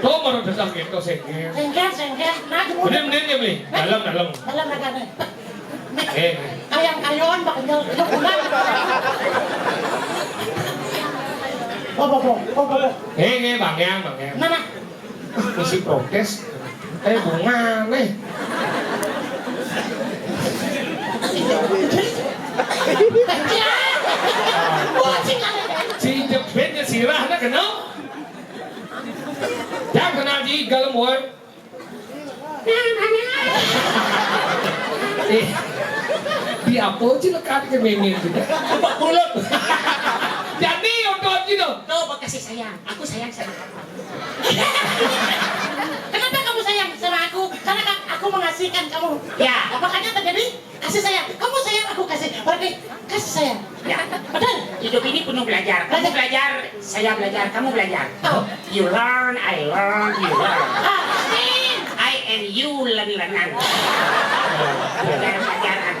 Tuh, baru datang gitu, sengit. Sengit, sengit. Nah, kemudian. Mending, mending ya, Bli. Dalam, dalam. Dalam, dalam. Eh. Kayang-kayuan, Pak Kenyal. Itu bukan. Oh, oh, oh, oh, oh. Eh, eh, Bang Yang, Bang Yang. Nah, nah. Mesti protes. Eh, bunga, nih. Si jepitnya sirah, nah, kenal? Jangan kenal di galem, woi. Eh, di apa sih lekat ke meme juga? Coba pulut. Jadi, otot gitu. Tuh, kasih sayang. Aku sayang sama kamu. Kenapa kamu sayang sama aku? Karena ka-, aku mengasihkan kamu. Ya. Makanya terjadi kasih sayang. Kamu sayang, aku kasih. Berarti kasih sayang. Ya. Betul? Hidup ini penuh belajar. Kamu belajar, saya belajar, kamu belajar. Oh. You learn, I learn, you learn. Ah, I and you learn-learnan. Belajar-belajaran.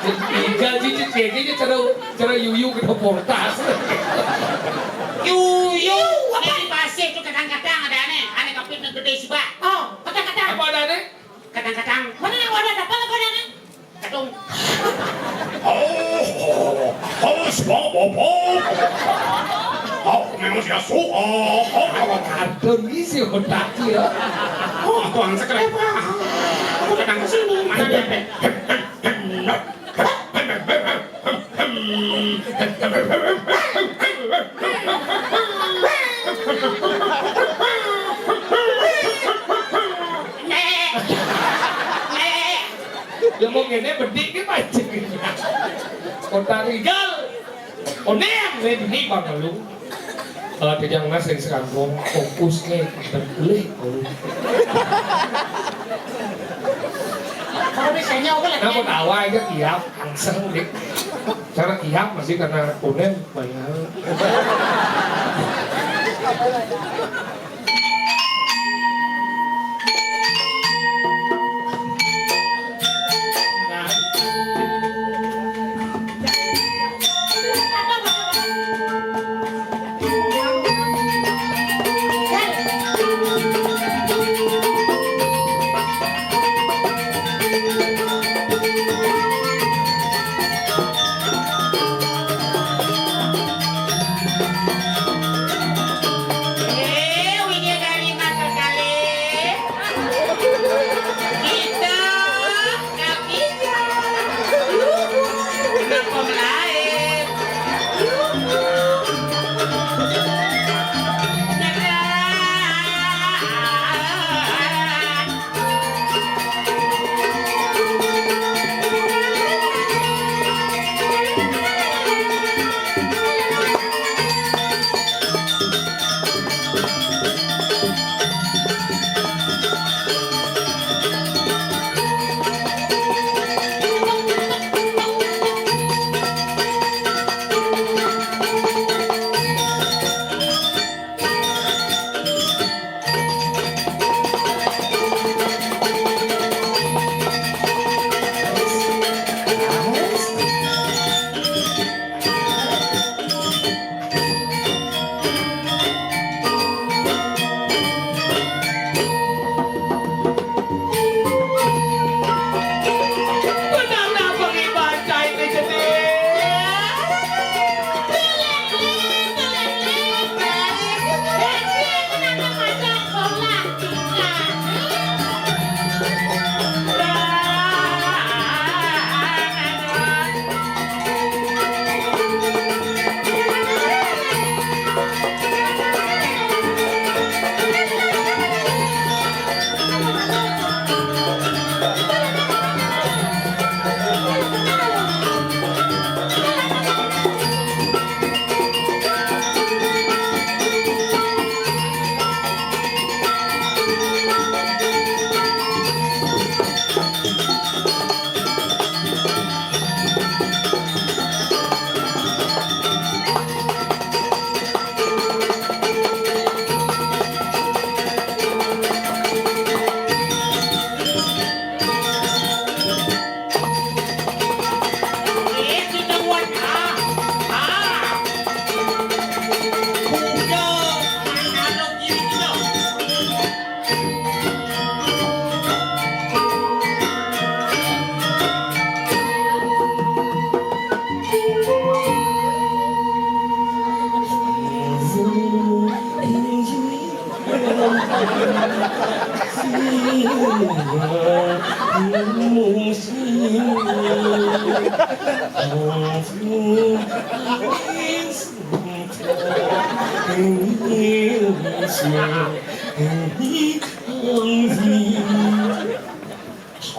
Tinggal cicit kayak gini, cara, cara yuyu ke portas. Yuyu, apa? Ini pasir tuh kadang-kadang ada aneh, aneh kapitnya gede sih, Pak. Oh, kadang-kadang. Apa ada aneh? Kadang-kadang. Mana yang ada, apa, apa ada aneh? Kadung. Oh, oh, oh, sebab apa? Aku memang tidak suka. Kalau kadung isi otak ya. Oh, aku angsa kenapa? Aku datang ke sini. Mana dia? Nek. Nek. Ya mau ngene bedik ki pancen. Kota Tegal. Oneng le dini bang lu. Eh, Tejang Nas dari sekampung fokus nih dan boleh lu. Kalau misalnya aku lagi. Nah, mau tawa aja tiap angseng deh. Cara kiap masih karena kunen banyak.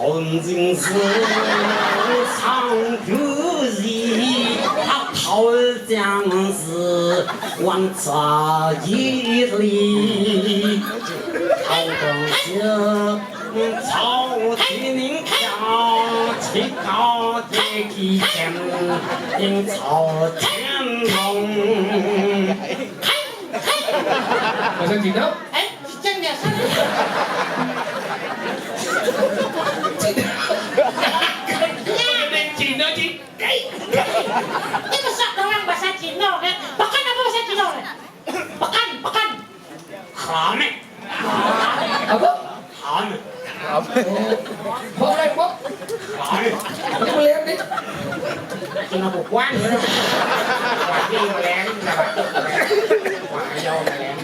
唐僧师唱歌戏，他桃儿将是王朝一里，唐僧师朝天人跳，起高台起前，迎朝天龙。马上紧张。哎， 真的是。Cina, Cina, Cina. Ini besar orang bahasa Cina, kan? Pekan apa bahasa Cina, kan? Pekan, pekan. Rame. Apa? Rame. Rame. Rame. Aku melihat nih. Cina bukuan, ya. Lagi melihat, nggak batuk, melihat. Wah, ayo, melihat.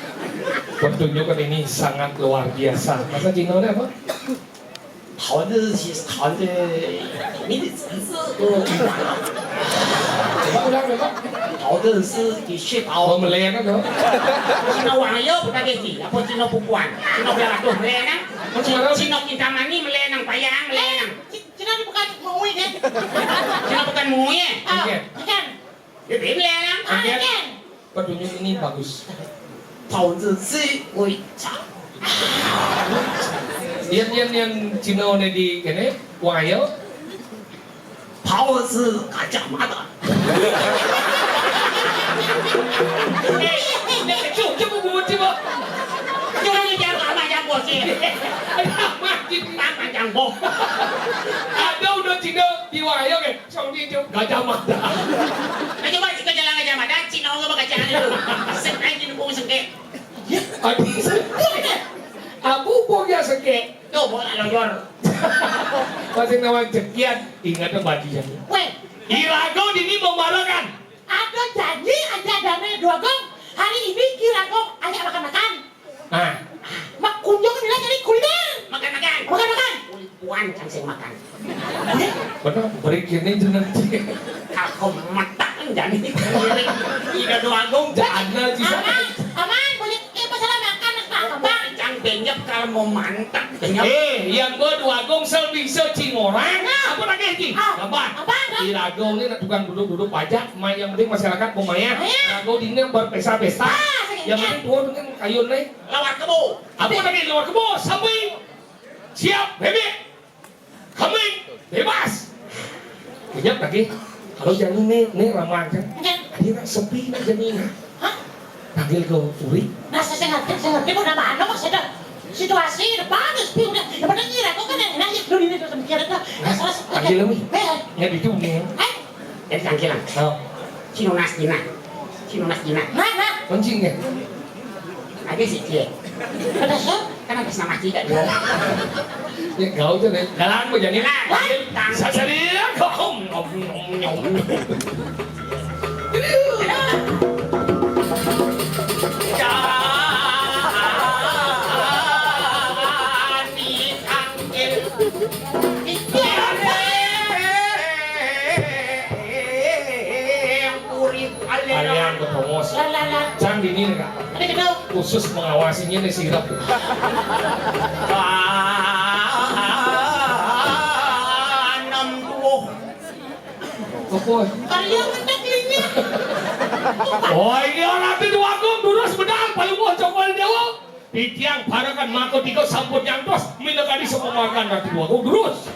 Pertunjukan ini sangat luar biasa. Bahasa Cina ini apa? 好的，其实好的，你的真是，呃，好的是的确好。我们来那个。Cina wayah bukan gitu, apa Cina bukuan? Cina biar aku meleng, Cina, Cina Kintamani meleng, bayang meleng. Cina bukan mui, kan? Cina bukan mui, ya? Ah, bukan. Oke. Lebih meleng. Oke. Pertunjukan ini bagus. Yang, yang, yang Cina ini di kene, wayah. 跑是干将马的。哎，那个就这么我这么，就是你讲俺们讲过去。俺们讲过。Ada udah Cina di wayah, kan? Song di itu Gajah Mada. Ayo, Pak, kita jalan Gajah Mada, Cina orang apa Gajah Mada? Sengkai, Cina pun sengkai. Ya, aduh, sengkai. Aku pun ya sengkai. Tuh, bola loyor. Masih nama cekian, ingat baju yang. Weh. Irago dini membarakan. Ada janji aja dame dua gong. Hari ini Kirago ajak makan-makan. Nah. Mak kunjung bilang jadi kuliner. Makan-makan. Makan-makan. Puan kan sing makan. Bener, beri kene jeneng. Aku metak kan jadi kuliner. Ida dua gong. Jana, Ji. Aman, aman, boleh. Eh, masalah makan, nak apa? Cang benyep kalau mau mantap, benyep. Eh, yang gua dua gong sel bisa cing orang. Nah. Apa lagi, Ji? Ah, gampang. Apa, Bang? Di Rago ini nak tukang duduk-duduk pajak, main yang penting masyarakat mau main. Iya. Rago dini berpesta-pesta. Ah, yang penting tuh dengan kayu nih. Lawar kebo. Apa lagi lawar kebo? Sampai siap, bebek. Kambing bebas. Ingat lagi, kalau jani nih, nih ramah kan. Iya. Dia nak sepi nak jani. Hah? Panggil ke Uri. Nah, saya ngerti, saya ngerti, udah mana kok saya situasi udah bagus, Pi, udah. Yang penting ngira kok kan yang enak ya, dulu ini tuh mikir itu. Nah, salah, panggil Umi. Eh. Nggak itu Umi. Eh. Jadi tangkilan. Oh. Cino Nastina. Cino Nastina. Nah, nah. Kuncinya. Ada sih, Cie. Ada sih. Kan ada sama Cie, kan? Ya, kau tuh, deh. Jalan, gua jadi. Nah, tangkil. Sasarian, kok om, om, om, om. Jani tangkil. Alian ketongos. Lah, lah, lah. Can dini, Kak. Ada gitu. Khusus mengawasinya nih sirap. Tanam tuh. Apa? Karya ngendek linya. Oh, ini orang tuh dua gong, durus bedal, paling mau cokol jauh. Titiang parakan mako tiga sampun nyangkos, minakadi sepemakan nanti dua gong, durus.